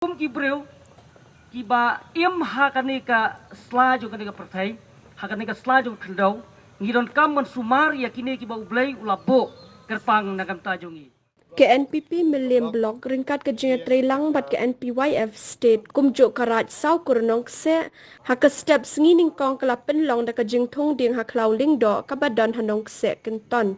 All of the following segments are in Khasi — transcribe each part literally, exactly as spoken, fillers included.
Kum ki briew kiba im ha kane ka sla jong kane ka pyrthei, ha kane ka sla jong ka khyndew, ngi donkam ban sumar ïa kine kiba U Blei u la buh kyrpang na ka bynta jong ngi. Ka N P P Mylliem Block ryngkat ka jingïatreilang bad ka N P Y F State kumjuh ka Raid Sawkur Nongkseh, ha ka step sngi nyngkong ka la pynlong da ka jingthung dieng ha Khlaw Lyngdoh kaba don ha Nongkseh Kynton.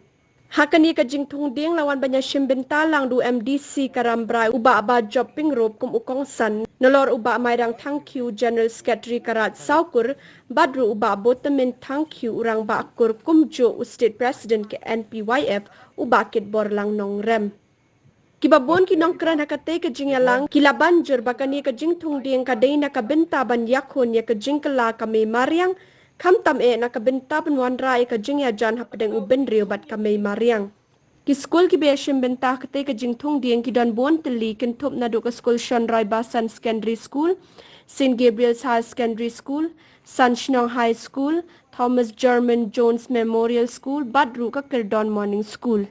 Ha kane ka jingthung dieng la wan ban ïashim bynta lang da u M D C ka Rambrai u Bah Bajop Pyngrope kum u kongsan, nalor u Bah Mairang Thangkhiew, General Secretary ka Raid Sawkur, bad ruh u Bah Botamin Thangkhiew, u Rangbah Kur, kumjuh u State President ka N P Y F, u Bah Kitborlang Nongrem. Kiba bun ki nongkren ha katei ka jingïalang ki la ban jur ba kane ka jingthung dieng ka dei na ka bynta ban ïakhun ïa ka jingkylla ka mei mariang, khamtam eh na ka bynta ban wanrah ïa ka jingïajan hapdeng u bynriew bad ka mei mariang. Ki skul kiba ïashim bynta ha katei ka jingthung dieng ki don bun tylli, kynthup naduh ka skul Shon Roy Basan Secondary School, Saint Gabriel's Higher Secondary School, San Shnong High School, Thomas German Jones Memorial School, bad ruh ka Kyrdon Morning School.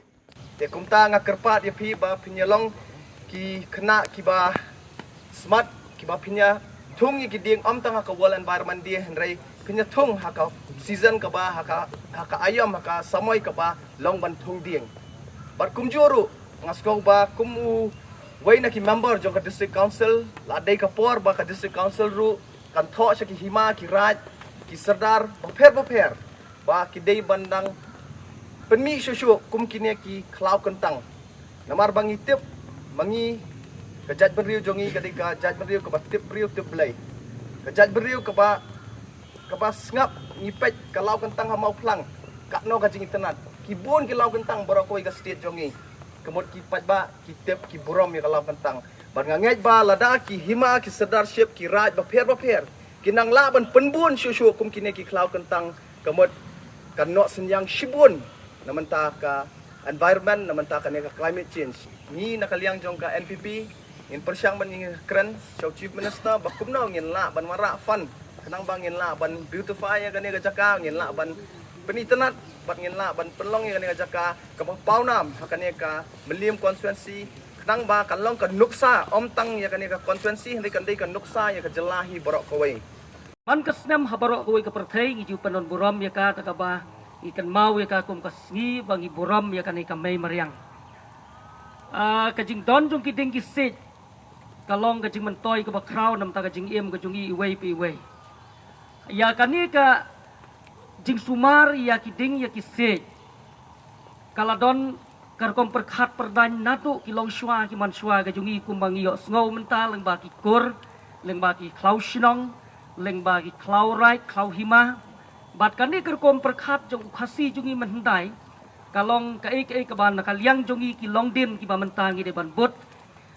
Te kumta nga kyrpad ïa phi ba phin ïa long ki khynnah kiba smat, kiba phin ïa thung ïa ki dieng ym tang ha ka World Environment Day, hynrei phin ïa thung ha ka season kaba, ha ka, ha ka aïom, ha ka samoi kaba long ban thung dieng. Bad kumjuh ruh nga sngew ba kum uwei na ki member jong ka District Council, la dei ka por ba ka District Council ruh kan thoh sha ki hima, ki raid, ki sordar bapher bapher ba ki dei ban dang pynmih shuh shuh kum kine ki khlaw kyntang. Namar ba ngi tip ma ngi, ka jaitbynriew jong ngi ka dei ka jaitbynriew kaba tip briew tip Blei, ka jaitbynriew kaba, kaba sngap. Ngi peit ka law kyntang ha Mawphlang, katno ka jingitynnad. Ki bun ki law kyntang baroh kawei ka state jong ngi, ka mut ki paidbah ki tip, ki burom ïa ka law kyntang. Bad nga ngeit ba lada ki hima, ki sirdarship, ki raid bapher bapher kin nang lah ban pynbun shuh shuh kum kine ki khlaw kyntang, ka mut kan noh synñiang shibun na bynta ka environment, na bynta kane ka climate change. Ngi na ka liang jong ka N P P ngin pyrshang ban ngin kren sha u Chief Minister ba kumno ngin lah ban wanrah fund khnang ba ngin lah ban beautify ïa kane ka jaka, ngin lah ban pynitynnad bad ngin lah ban pynlong ïa kane ka jaka kaba pawnam ha kane ka Mylliem constituency, khnang ba kan long ka nuksa ym tang ïa kane ka constituency, hynrei kan dei ka nuksa ïa ka jylla hi baroh kawei. Man ka snem ha baroh kawei ka pyrthei ngi ju pyndon burom ïa ka, da kaba ngi kynmaw ïa ka kum ka sngi ba ngi burom ïa kane ka mei mariang. Ah, ka jingdon jong ki dieng ki siej ka long ka jingmyntoi kaba khraw na bynta ka jingim ka jong ngi iwei pa iwei. Ïa kane ka jingsumar ïa ki dieng ïa ki siej ka la don ka rukom pyrkhat pyrdaiñ naduh ki longshuwa ki manshuwa ka jong ngi, kumba ngi ïohsngew mynta, lyngba ki kur, lyngba ki khlaw shnong, lyngba ki khlaw raid, khlaw hima. Bad kane ka rukom pyrkhat jong u Khasi jong ngi mynhyndai ka long kaei kaei kaba na ka liang jong ngi ki longdien kiba mynta ngi dei ban bud.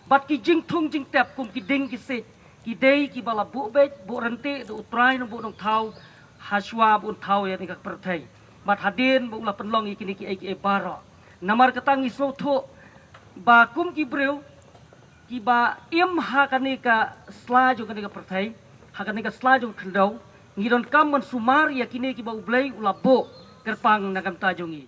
Bad ki jingthung jingtep kum ki dieng ki siej ki dei kiba la buh beit buh ryntih da U Trai Nongbuh Nongthaw hashuwa ba un thaw ïa kane ka pyrthei, bad hadien ba u la pynlong ïa kine kiei kiei baroh. Namar kata ngi sngewthuh ba kum ki briew kiba im ha kane ka sla jong kane ka pyrthei, ha kane ka sla jong ka khyndew, ngi donkam ban sumar ïa kine kiba U Blei u la buh kyrpang na ka bynta jong ngi.